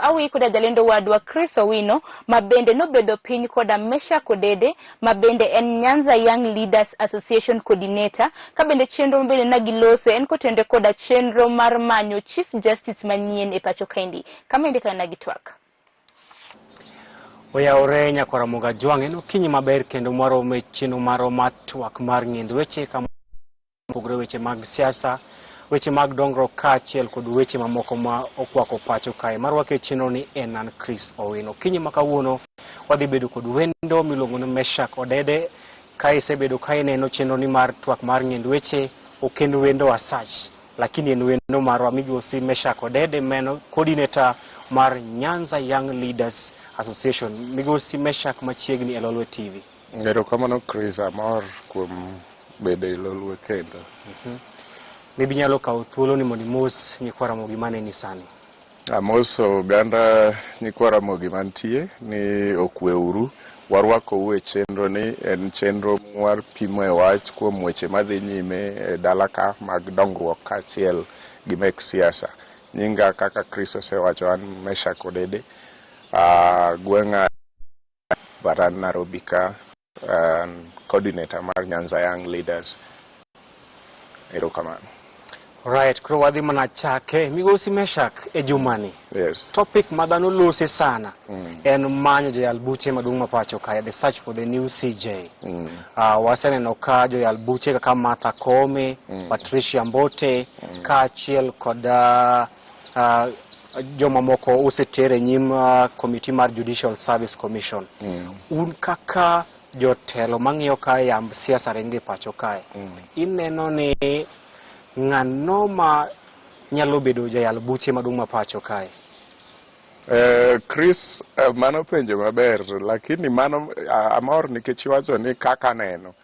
Awi koda jalendo wadwa Chris Owino ma bende nobedo piny koda Meshack Odede ma bende en Nyanza Young Leaders Association Coordinator ka bende chenro ma bende nagiloso en kotende koda chenro mar manyo Chief Justice manyien e pacho kaendi. Kama endi kana gitwak. Oyawore nyakwara Ramogi Ajwang' en okinyi maber kendo mwaromo e chenro marwa mar twak mar ng'iend weche kama opogore weche mag siasa, weche mag dongruok kaachiel kod weche mamoko ma okwako pacho kae. Marwako e chenro ni en an Chris Owino. Okinyi ma kawuono wadhi bedo kod wendo miluongo ni Meshack Odede. Ka isebedo ka ineno chenro ni mar twak mar ng'iend weche, ok en wendo asach, lakini en wendo marwa migosi Meshack Odede meno coordinator mar Nyanza Young Leaders Association. Migosi Meshack machiegni e Lolwe TV. Erokamano Chris, amor kuom bedo e Lolwe kendo. Maybe inyalo kawo thuolo ni mondo imos nyikwa Ramogi maneni sani. Amoso oganda nyikwa Ramogi mantie ni okweuru. Warwakou e chenro ni en chenro mwar pimo e wach kuom weche madhi nyime e dala ka mag dongruok kaachiel gi mek siasa. Nyinga kaka Chris osewacho an Meshack Odede. Gweng'a but an Nairobi ka an coordinator mar Nyanza Young Leaders. Erokamano. Right, koro wadhi mana chake. Migosi Meshack e jumani. Yes. Topic ma dhano lose sana en manyo joyal buche maduong' ma pacho kae, the search for the new CJ. Waseneno ka joyal buche kaka Martha Koome, Patricia Mbote, kaachiel kod jomamoko oseter e nyim committee mar Judicial Service Commission. Un kaka jotelo mang'iyo ka yamb siasa ringo e pacho kae, ineno ni ng'ano ma nyalo bedo jayal buche maduong' ma pacho kae? Chris, mano penjo maber, lakini mano amor nikech iwacho ni kaka neno.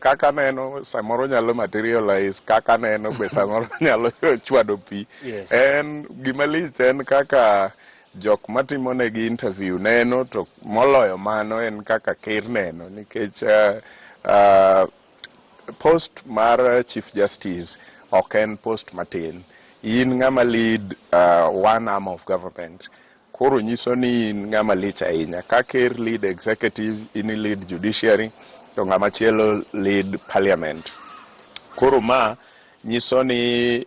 Kaka neno samoro nyalo materialize, kaka neno be samoro nyalo chwado pi. En gima lich en kaka jok matimo negi interview neno, to moloyo mano en kaka ker neno, nikech post mar Chief Justice ok en post matin. In ng'ama lead one arm of government. Koro nyiso ni in ng'ama lich ahinya. Ka ker lead executive, in lead judiciary, to ng'ama chielo lead parliament. Koro ma nyiso ni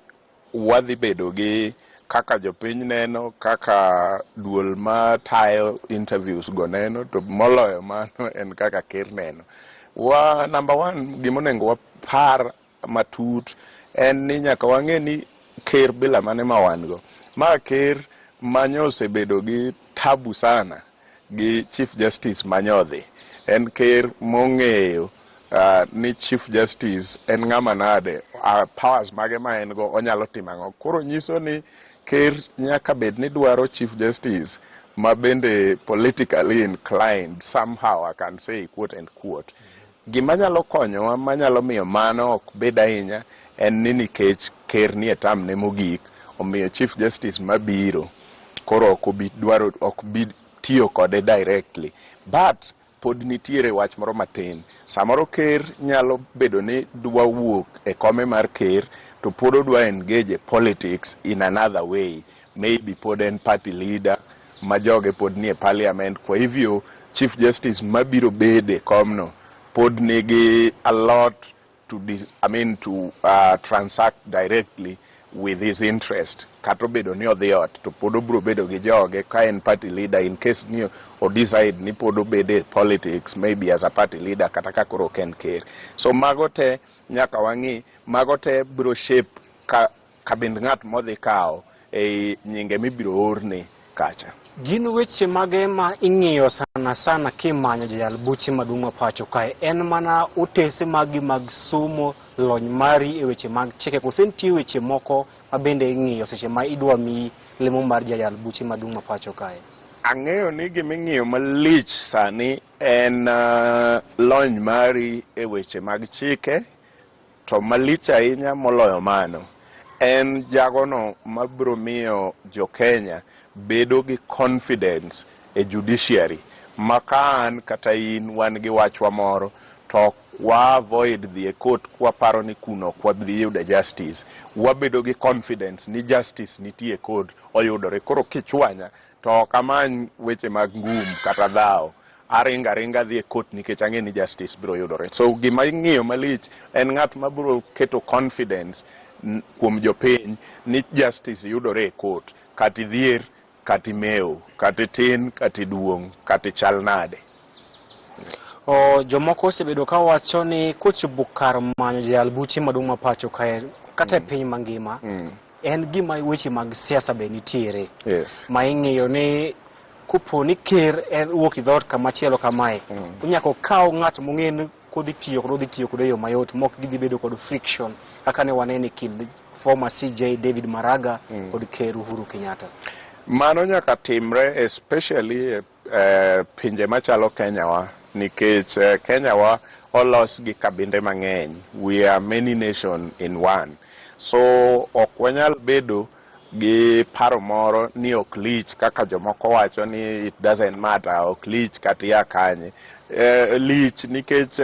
wadhi bedo gi kaka jopiny neno, kaka duol matayo interviews go neno, to moloyo mano en kaka ker neno. Wa number one, gimonego wapar matut en ni nyaka wang'e ni ker bila mane ma wan go. Ma ker manyo osebedo gi tabu sana gi Chief Justice manyodhi. En ker mong'eyo ni Chief Justice en ng'ama nade, powers mage ma en go onyalo timo ang'o. Koro nyiso ni ker nyaka bed ni dwaro Chief Justice ma bende politically inclined somehow, I can say, quote and quote. Gima nyalo konyowa manyalo miyo mano ok bed ahinya en ni nikech ker nie term ne mogik, omiyo Chief Justice mabiro koro ok obi dwaro, ok bi tiyo kode directly. But pod nitiere wach moro matin. Samoro ker nyalo bedo ni dwa wuok e kome mar ker to pod odwa engage e politics in another way. Maybe pod en party leader ma joge pod nie parliament. Kwa hivyo Chief Justice mabiro bede komno pod nigi a lot to I mean to transact directly with his interest. Kata obedo ni odhi ot to pod obiro bedo gi joge ka en party leader, in case ni o decide ni pod obede e politics maybe as a party leader kata ka koro ok en ker. So mago te nyaka wang'i, mago te biro shape ka kabind ng'at modhi kawo ei nyinge mibiro orne kacha. Gin weche mage ma ing'iyo sana sana kimanyo jayal buche maduong' ma pacho kae? En mana otese magi mag somo, lony mari e weche mag chike, kose nitie weche moko ma bende ing'iyo seche ma idwa miyi lemo mar jayal buche maduong' ma pacho kae? Ang'eyo ni giming'iyo malich sani en lony mari e weche mag chike, to malich ahinya moloyo mano en jagono mabiro miyo jo Kenya bedo gi confidence e judiciary ma ka an kata in wan gi wachwa moro. To wa avoid dhi e court kwaparo ni kuno ok wadhi yude justice. Wabedo gi confidence ni justice nitie e court, oyudore. Koro kichwanya to ok amany weche mag ngum kata dhawo, aringa aringa dhi e court nikech ang'e ni justice biro yudore. So gima ing'iyo malich en ng'at ma biro keto confidence kuom jopiny ni justice yudore e court, kata idhier, kata imewo, kata itin, kata iduong', kata ichal nade. O, jomoko osebedo ka wacho ni kochopo kar manyo jayal buche maduong' ma pacho kae kata e piny mangima, en gima weche mag siasa be nitiere ma ing'iyo ni kopo ni ker en wuok e dhoot kamachielo kamae, nyaka okaw ng'at mong'e ni kodhi tiyo kod odhi tiyo kode e yo mayot mok gidhi bedo kod friction kaka ne waneno e kind former CJ David Maraga kod Ker Uhuru Kenyatta. Mano nyaka timre, especially e pinje machalo Kenya wa, nikech Kenya wa olos gi kabinde mang'eny. We are many nation in one, so ok wanyal bedo gi paro moro ni ok lich kaka jomoko wacho ni it doesn't matter, ok lich kata ia kanye. Lich nikech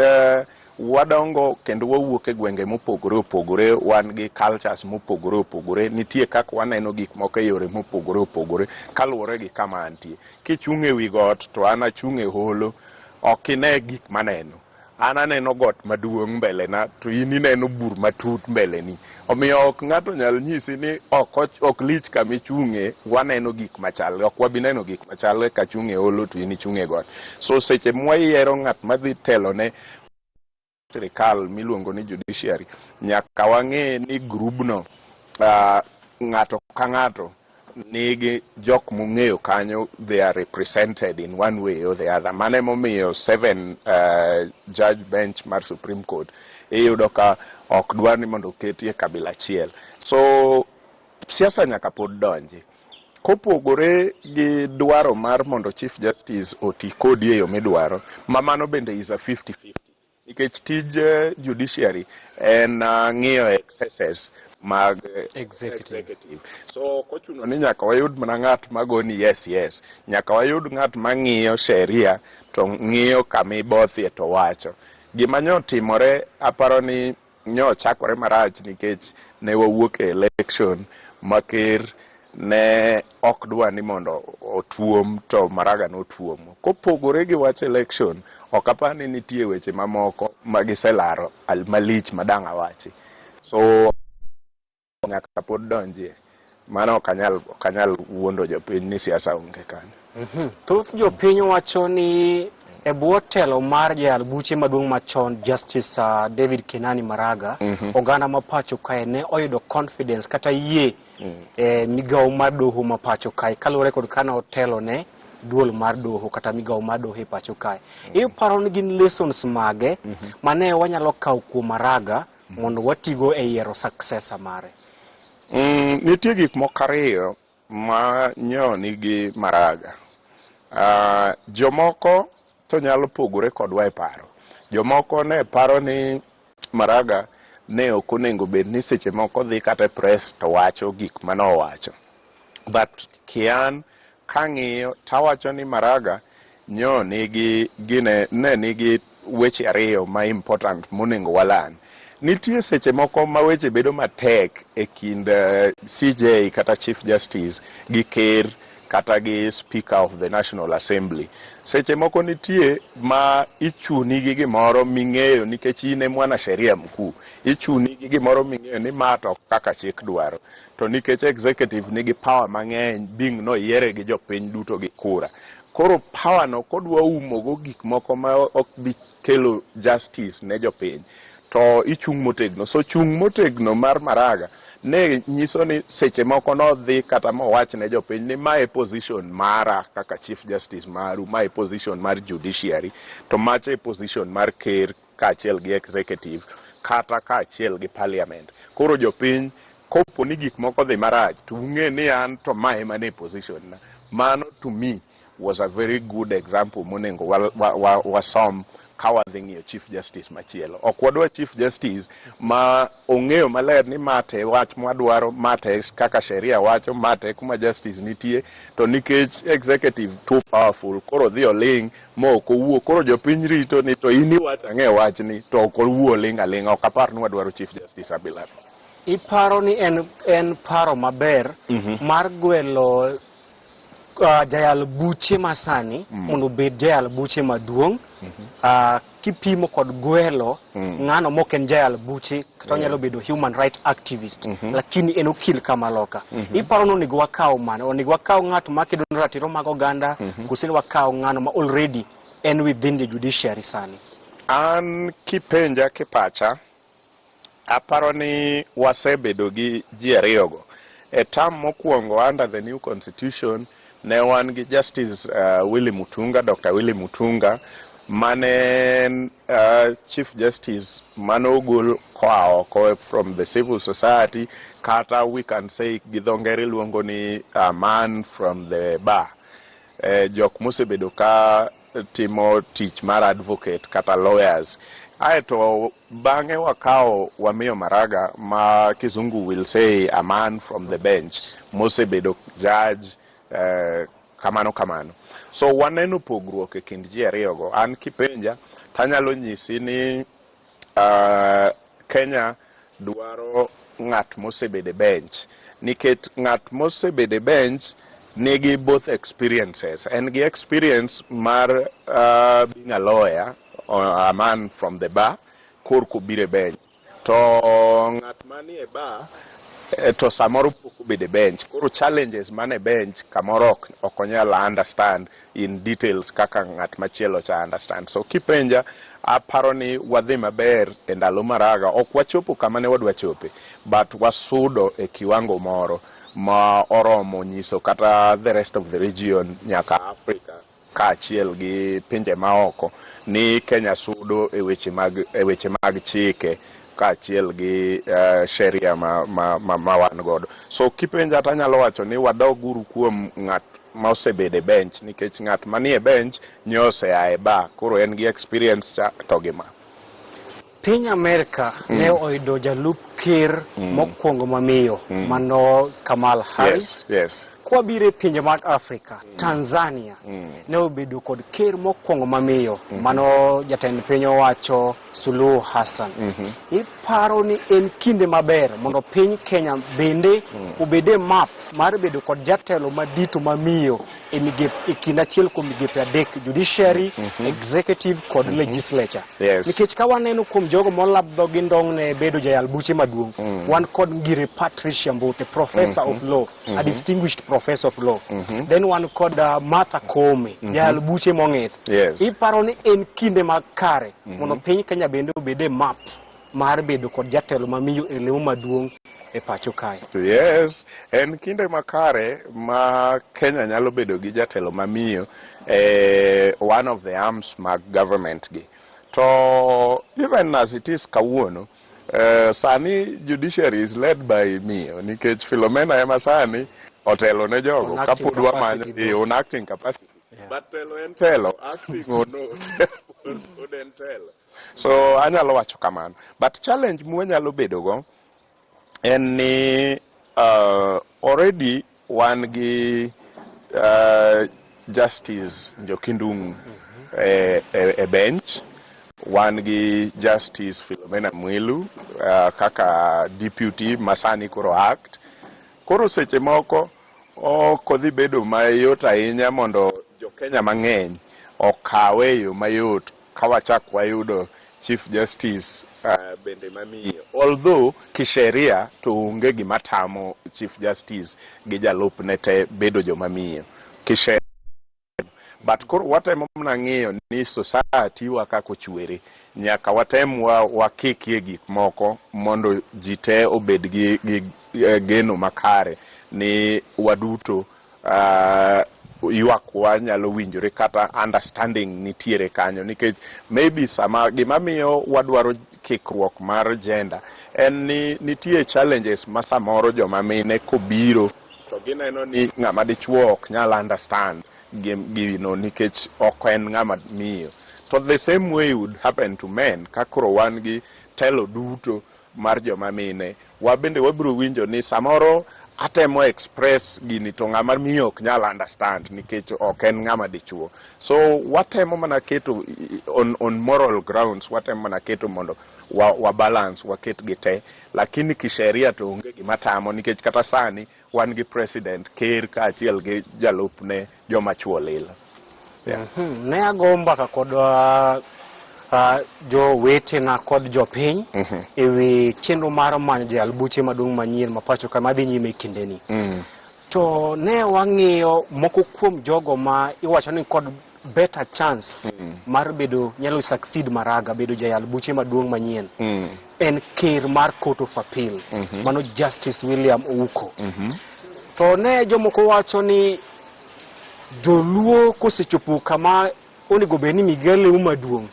wadongo kendo wawuok e gwenge mopogore opogore, wan gi cultures mopogore opogore, nitie kaka waneno gik moko e yore mopogore opogore kaluwore gi kama antie. Kichung' e wi got to an achung' e holo, ok ine gik maneno. An aneno got maduong' mbele na, to in ineno bur matut mbeleni. Omiyo ok ng'ato nyal nyisi ni ok lich kama ichung'e, waneno gik machalre. Ok wabi neno gik machalre kachung' e holo to in ichung' e got. So seche mwayiero ng'at madhi telone sirikal miluongo ni judiciary, nyaka wang'e ni grubno ng'ato ka ng'ato nigi jok mong'eyo kanyo, they are represented in one way or the other. Mano emomiyo seven judge bench mar Supreme Court iyudo ka ok dwar ni mondo oketie kabila achiel. So siasa nyaka pod donji. Kopogore gi dwaro mar mondo Chief Justice oti kodi e yo midwaro, ma mano bende is a 50-50, nikech tij judiciary en ng'iyo excesses mag executive. Executive. So ok ochuno ni nyaka wayud mana ng'at magoni yes, nyaka wayud ng'at mang'iyo sheria to ng'iyo kama ibothie to wacho. Gima nyo timore, aparo ni nyo chakore marach nikech ne wawuok e election ma ker ne ok dwa ni mondo otuom, to Maraga notuomo. Kopogore gi wach election, ok apar ni nitie weche mamoko ma giselaro malich madang' awachi. So nyaka pod donjie. Mano ok anyal wuondo jopiny ni siasa onge kanyo. Thoth jopiny wacho ni e bwo telo mar jayal buche maduong' machon, Justice David Kenani Maraga, oganda ma pacho kae ne oyudo confidence kata yie e migawo mar doho ma pacho kae kaluwore kod kane otelo ne duol mar doho kata migawo mar doho e pacho kae. Iparo ni gin lessons mage mane wanyalo kawo kuom Maraga mondo watigo e yiero successor mare? Nitie gik moko ariyo ma nyo nigi Maraga. Jomoko to nyalo pogore kodwa e paro. Jomoko ne paro ni Maraga ne ok onego bed ni seche moko dhi kata e press to wacho gik mane owacho. But kian kang'iyo tawacho ni Maraga nyo nigi gine ne nigi weche ariyo ma important monego walan. Nitie seche moko ma weche bedo matek e kind CJ kata Chief Justice gi ker kata gi Speaker of the National Assembly. Seche moko nitie ma ichuni gi gimoro ming'eyo nikech in e mwanasheria mkuu. Ichuni gi gimoro ming'eyo ni ma to kaka chik dwaro. To nikech executive nigi power mang'eny being noyiere gi jopiny duto gi kura. Koro power no kodwa umo go gik moko ma ok bi kelo justice ne jopiny to ichung' motegno. So chung' motegno mar Maraga ne nyiso ni seche moko nodhi kata mowach ne jopiny ni mae position mara kaka Chief Justice maru, mae position mar judiciary, to macha e position mar ker kaachiel gi executive kata kaachiel gi parliament. Koro jopiny, kopo ni gik moko dhi marach, to ung'e ni an to mae mane position na. Mano to me was a very good example monego wasom. Ka wadhi ng'iyo Chief Justice machielo, ok wadwa Chief Justice ma ong'eyo maler ni mate wach mwadwaro, mate kaka sheria wacho, mate kuma justice nitie, to nikech executive too powerful, koro dhi oling' ma ok owuo. Koro jopiny rito ni to in iwacho ang'e wachni, to ok owuo, oling' aling'a. Ok apar ni wadwaro Chief Justice abilano. Iparo ni en paro maber mar gwelo jayal buche masani mondo obed jayal buche maduong' kipimo kod gwelo ng'ano mok en jayal buche, kata onyalo bedo human right activist, lakini en okil kamaloka? Iparo ni onego wakaw mane? Onego wakaw ng'at makedo ne ratiro mag oganda, koso ni wakaw ng'ano ma already en within the judiciary sani? An kipenja kipacha, aparo ni wasebedo gi ji ariyogo. E term mokwongo under the new constitution, ne wan gi Justice Willy Mutunga, Dr. Willy Mutunga, mane en Chief Justice mane ogol koa oko from the civil society, kata we can say gi dho ngere luongo ni a man from the bar. Jok mosebedo ka timo tich mar advocate kata lawyers. Aeto bang'e wakawo wamiyo Maraga, ma kizungu will say a man from the bench, mosebedo judge, kamano kamano. So waneno pogruok e kind ji ariyogo. An kipenja, tanyalo nyisi ni Kenya dwaro ng'at mosebedo e bench, nikech ng'at mosebedo e bench nigi both experiences. En gi experience mar being a lawyer or a man from the bar korka obiro e bench, to ng'at manie bar to samoro pok obedo e bench, koro challenges man e bench kamoro ok onyal understand in details kaka ng'at machielo cha understand. So kipenja, aparo ni wadhi maber e ndalo Maraga. Ok wachopo kama ne wadwa chope, but wasudo e kiwango moro ma oromo nyiso kata the rest of the region nyaka Africa kaachiel gi pinje maoko ni Kenya sudo e weche mag chike kaachiel gi sheria ma wan godo. So kipenja, tanyalo wacho ni wadoguru kuom ng'at ma osebedo e bench, nikech ng'at manie bench nyo osea e bar, koro en gi experience cha to gi ma. Piny Amerka ne oyudo jalup ker mokwongo mamiyo, mano Kamala Harris. Kwabiro e pinje mag Afrika, Tanzania ne obedo kod ker mokwongo mamiyo, mano jatend piny owacho Suluhu Hassan. Iparo ni en kinde maber mondo piny Kenya bende obed e map mar bedo kod jatelo madito mamiyo e migep e kind achiel kuom migepe adek: judiciary, executive kod legislature? Nikech ka waneno kuom jogo molabdho gi ndong' ne bedo jayal buche maduong', wan kod Ngire Patricia Mbute, professor of law, a distinguished professor of law. Then wan kod Martha Koome, jayal buche mong'ith. Iparo ni en kinde makare mondo piny Kenya bende obed e map mar bedo kod jatelo mamiyo e lemo maduong' e pacho kae? Yes, en kinde makare ma Kenya nyalo bedo gi jatelo mamiyo e one of the arms mag government gi. To even as it is kawuono, sani judiciary is led by miyo, nikech Philomena ema sani otelo ne jogo On acting kapod wamanyo capacity though. On acting capacity. But telo en telo, acting or not, pod en telo. So anyalo wacho kamano. But challenge mwanyalo bedo go en ni already wan gi Justice Njoki Ndung'u e bench, wan gi Justice Philomena Mwilu kaka deputy masani koro act. Koro seche moko ok odhi bedo mayot ahinya mondo jo Kenya mang'eny okawe e yo mayot ka wachak wayudo Chief Justice bende mamiyo. Although kisheria to onge gima tamo Chief Justice gi jalupne te bedo joma miyo. Kisheria, but koro watemo mana ng'iyo ni society wa kaka ochwere, nyaka watem wakikie gik moko mondo ji te obed gi geno makare ni waduto ywakwa nyalo winjore kata understanding nitiere kanyo, nikech maybe sama gima miyo wadwaro kikruok mar gender en ni nitie challenges ma samoro joma mine kobiro to gineno ni ng'ama dichuo ok nyal understand gino nikech ok en ng'ama miyo. To the same way would happen to men. Ka koro wan gi telo duto mar joma mine, wabende wabiro winjo ni samoro atemo express gini to ng'ama miyo ok nyal understand nikech ok en ng'ama dichuo. So watemo mana keto on moral grounds, watemo mana keto mondo wa balance, waket gi te, lakini kisheria to onge gima tamo, nikech kata sani wan gi president, ker, kaachiel gi jalupne joma chuo lilo. Yeah. Ne ago mbaka kod jowetena kod jopiny e wi chenro mar manyo jayal buche maduong' manyien ma pacho ka madhi nyime e kindeni. To ne wang'iyo moko kuom jogo ma iwacho ni kod better chance mar bedo nyalo succeed Maraga bedo jayal buche maduong' manyien en ker mar Court of Appeal, mano Justice William Ouko. To ne jomoko wacho ni joluo kosechopo kama onego bed ni migao lemo maduong'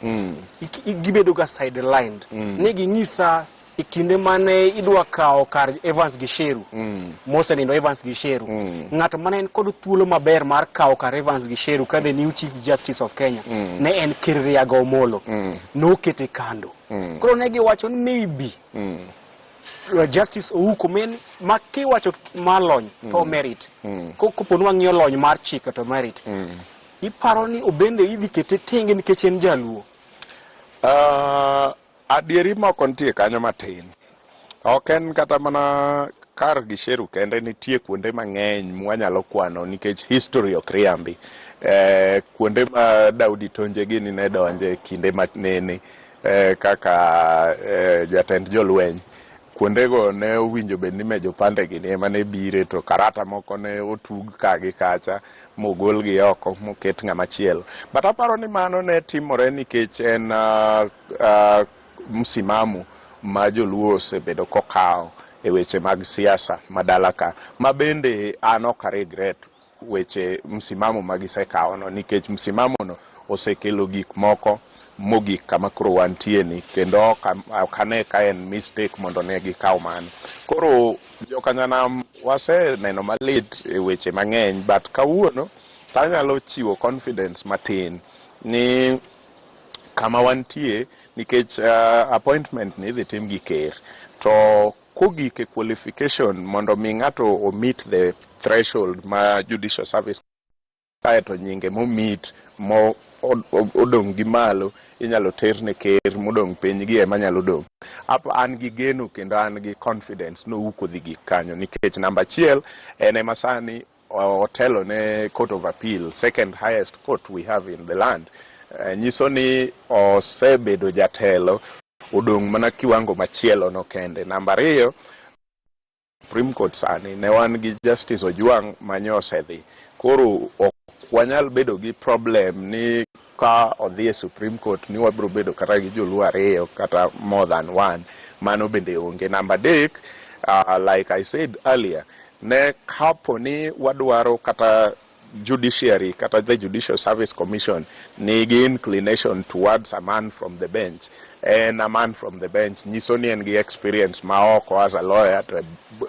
gibedo ga sidelined. Ne ging'isa e kinde mane idwa kawo kar Evans Gisheru, mosenindo Evans Gisheru, ng'ato mane en kod thuolo maber mar kawo kar Evans Gisheru ka the new Chief Justice of Kenya ne en Ker Riaga Omolo, nokete kando. Koro ne giwacho ni maybe Justice Ouko men ma kiwacho mar lony to merit. Kopo ni wang'iyo lony mar chike to merit. Iparo ni obende idhi kete tenge nikech en jaluo? Adieri moko nitie kanyo matin. Ok en kata mana kar Gisheru kende, nitie kuonde mang'eny mwanyalo kwano nikech history ok riambi. Kuonde ma Daudi Tonje gini ne donje kinde manene kaka jatend jolweny. Kuondego ne owinjo bed ni Mejo Pande gini ema ne bire, to karata moko ne otug ka gi kacha mogolgi oko moket ng'ama chielo. But aparo ni mano ne timore nikech en msimamo ma joluo osebedo kokawo e weche mag siasa ma dala ka, ma bende an ok a regret weche msimamo ma gisekawo no, nikech msimamo no osekelo gik moko mogik kama koro wantie ni, kendo ok ane ka en mistake mondo ne gikaw mano. Koro jokanyanam waseneno malit e weche mang'eny, but kawuono tanyalo chiwo confidence matin ni kama wantie, nikech appointment ni idhi tim gi ker, to kogik e qualification mondo mi ng'ato o meet the threshold ma Judicial Service, kaeto nyinge momit mo odong' gi malo inyalo ter ne ker, modong' piny gi ema nyalo dong'. An gi geno kendo an gi confidence no Ouko dhi gik kanyo, nikech namba achiel en ema sani otelo ne Court of Appeal, second highest court we have in the land. Nyiso ni osebedo jatelo, odong' mana kiwango machielo no kende. Namba ariyo, Supreme Court sani ne wan gi Justice Ojwang' manyo osedhi, koro ok wanyal bedo gi problem ni ka odhi e Supreme Court ni wabiro bedo kata gi joluo ariyo kata more than one. Mano bende onge. Namba adek, like I said earlier, ne kapo ni wadwaro kata judiciary kata the Judicial Service Commission nigi inclination towards a man from the bench, en a man from the bench nyiso ni en gi experience ma oko as a lawyer to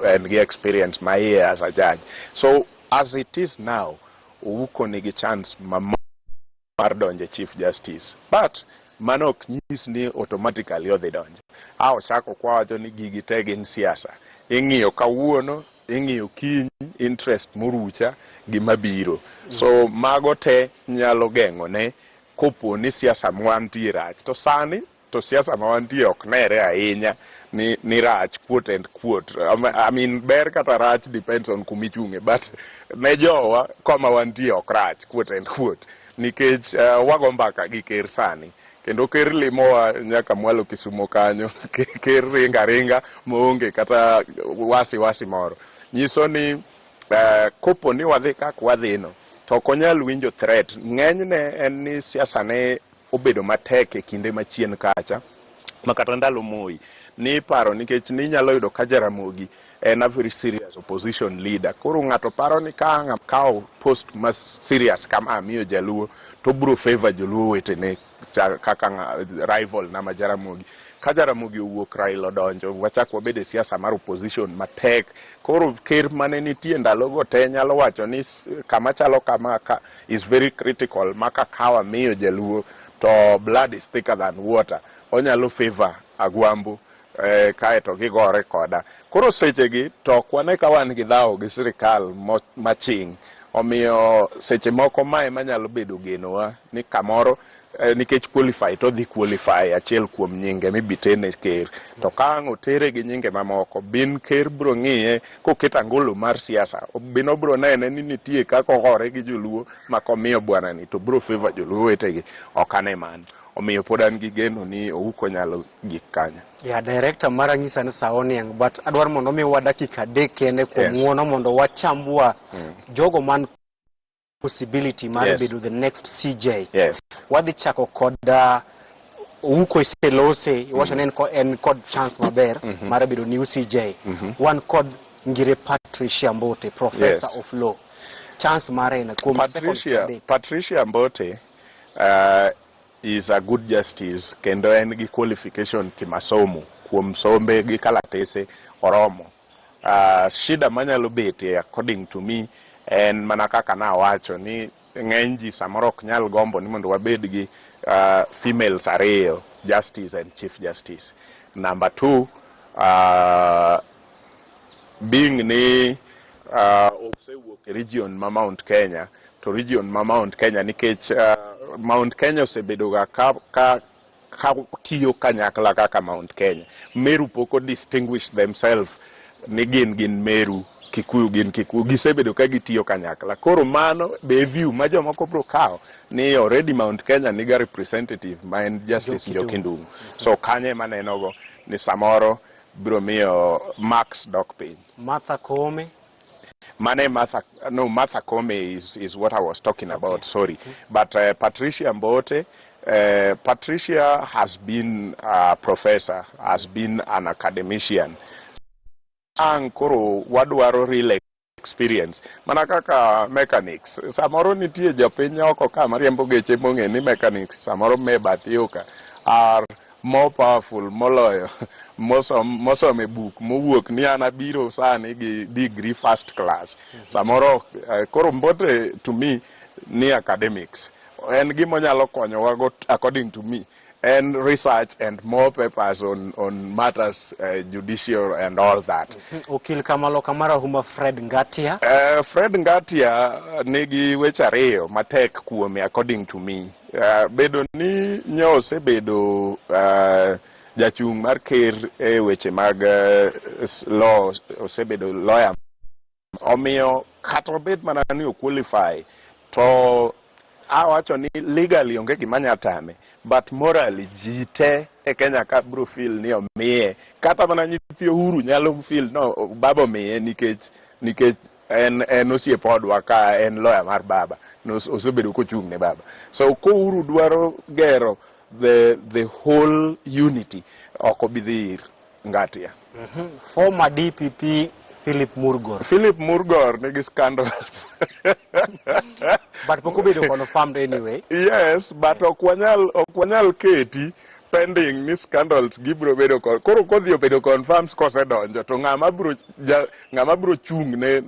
en gi experience ma iye as a judge. So as it is now, Ouko nigi chance ma mar donjo e Chief Justice, but mano ok nyis ni automatically odhi donjo. A ochako kwawacho ni gigi te gin siasa, ing'iyo kawuono, ing'iyo kiny, interest morucha gima biro. So mago te nyalo geng'one kopo ni siasa mwantie rach. To sani to siasa ma wantie ok nere ahinya ni rach, quote and quote. I mean, ber kata rach depends on kumichung'e, but ne jowa koma wantie ok rach, quote and quote, nikech wago mbaka gi ker sani kendo ker limowa nyaka mwalo Kisumo kanyo. Ker ringa ringa maonge kata wasi wasi moro, nyiso ni kopo ni wadhi kaka wadhino to ok onyal winjo threat. Ng'enyne en ni siasa ne obedo matek e kinde machien kacha ma kata ndalo Moi ni paro, nikech ninyalo yudo ka Jaramogi en a very serious opposition leader. Koro ng'ato paro ni ka ang' kawo post ma serious kama miyo jaluo to bro favor joluo wetene kaka rival na ma Jaramogi. Ka Jaramogi owuok, Raila odonjo, wachak wabed e siasa mar opposition matek. Koro ker mane nitie ndalogo te nyalo wacho ni kama chalo kama ka is very critical ma kakawa miyo jaluo. To blood is thicker than water. Onyalo favor Agwambo kaeto gigore koda. Koro sechegi to ok wane ka wan gi dhawo gi sirikal maching. Omiyo seche moko mae manyalo bedo genowa ni kamoro nikech qualify to dhi qualify achiel kuom nyinge mibitene ker. To ka ang' otere gi nyinge mamoko, bin ker biro ng'iye koketo angolo mar siasa. Bin obiro nene ni nitie kaka ogore gi joluo ma komiyo bwana ni to biro favor joluo wetegi. Ok ane mano. Omiyo pod an gi geno ni Ouko nyalo gik kanyo. Ya director mara nyisa ni sa oniang', but adwaro mondo omiwa dakika 3 kende kuom ng'uono mondo wachambua jogo man possibility mar bedo the next CJ. Wadhi chako kod Ouko iselose, iwacho ni en kod chance maber mar bedo new CJ. Wan kod Ngire Patricia Mbote, professor of law. Chance mare en kuom seconds 3. Patricia Mbote is a good justice kendo en gi qualification kimasomo kuom sombe gi kalatese oromo. Shida manyalo betie according to me en mana kaka nawacho ni ng'eny ji samoro ok nyal gombo ni mondo wabed gi females ariyo, justice and chief justice. Number 2, being ni osewuok e region ma Mount Kenya, to region ma Mount Kenya nikech Mount Kenya osebedo ga ka tiyo kanyakla kaka Mount Kenya. Meru pok o distinguish themselves ni gin Meru, Kikuyu gin Kikuyu, gisebedo ka gitiyo kanyakla. Koro mano be view ma jomoko biro kawo ni already Mount Kenya niga representative ma en Justice Njoki Ndung'u. So kanyo ema anenogo ni samoro biro miyo Max dok piny. Martha Koome. Mane Martha, no, Martha Koome is what I was talking about, sorry. But Patricia Mbote, Patricia has been a professor, has been an academician. Ang koro wadwaro real experience. Mana kaka mechanics, samoro nitie jopiny oko ka mariembo geche mong'e ni mechanics, samoro me bath yo ka, are more powerful moloyo mosom e buk mowuok ni an abiro sani gi degree first class. Samoro koro Mbote to me ni academics. En gima onyalo konyowa go according to me en research and more papers on matters judicial and all that. Okil Kamalo Kamara Huma Fred Ngatia. Fred Ngatia nigi weche ariyo matek kuome according to me. Bedo ni nyo osebedo jachung' mar ker e weche mag law, osebedo lawyer. Omiyo kata obed mana ni o qualify to awacho ni legally onge gima nya tame, but morally ji te e Kenya ka bro feel ni omiye. Kata mana nyithi Uhuru nyalo feel no baba omiye nikech en osiep odwa ka en lawyer mar baba. Osebedo kochung' ne baba. So ko Uhuru dwaro gero the whole unity, ok obi dhi ir Ngatia. Former DPP Philip Murgor. Philip Murgor nigi scandals. But pok obedo confirmed anyway. Yes, but ok wanyal keti pending ni scandals gibiro bedo koro kodhi obedo confirmed kosedonjo to ng'ama biro chung' ne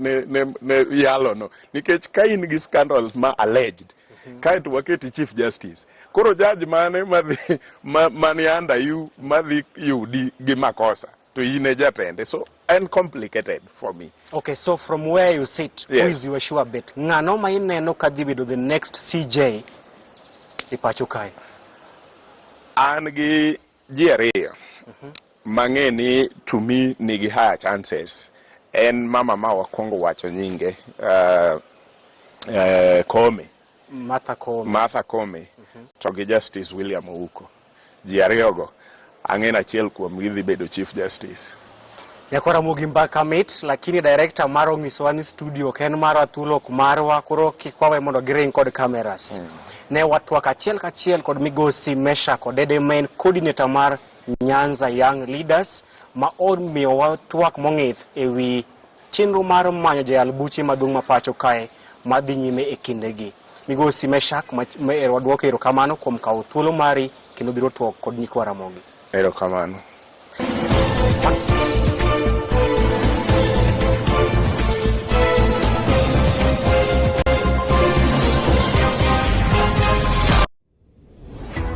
yalo no, nikech ka in gi scandals ma alleged kaeto waketi chief justice, koro judge mane madhi mani under you madhi yudi gi makosa to in e jatende, so en complicated for me. Okay, so from where you sit, who is your sure bet? Ng'ano ma ineno ka dhi bedo the next CJ e pacho kae? An gi ji ariyo mang'e ni to me nigi higher chances. En mama ma wakwongo wacho nyinge, Koome. Martha Koome. Martha Koome to gi Justice William Ouko. Ji ariyogo ang'e ni achiel kuomgi dhi bedo Chief Justice. Nyakora Ramogi, mbaka mit, lakini director mar onyisowa ni studio ok en marwa, thuolo ok marwa, koro kik wawe mondo giring kod cameras. Ne watwak achiel kachiel kod migosi Meshack Odede ma en coordinator mar Nyanza Young Leaders, ma omiyowa twak mong'ith ewi chenro mar manyo jayal buche maduong' ma pacho kae madhi nyime e kindegi. Migosi Meshack, waduoko erokamano kuom kawo thuolo mari kendo biro twak kod nyikwa Ramogi. Erokamano.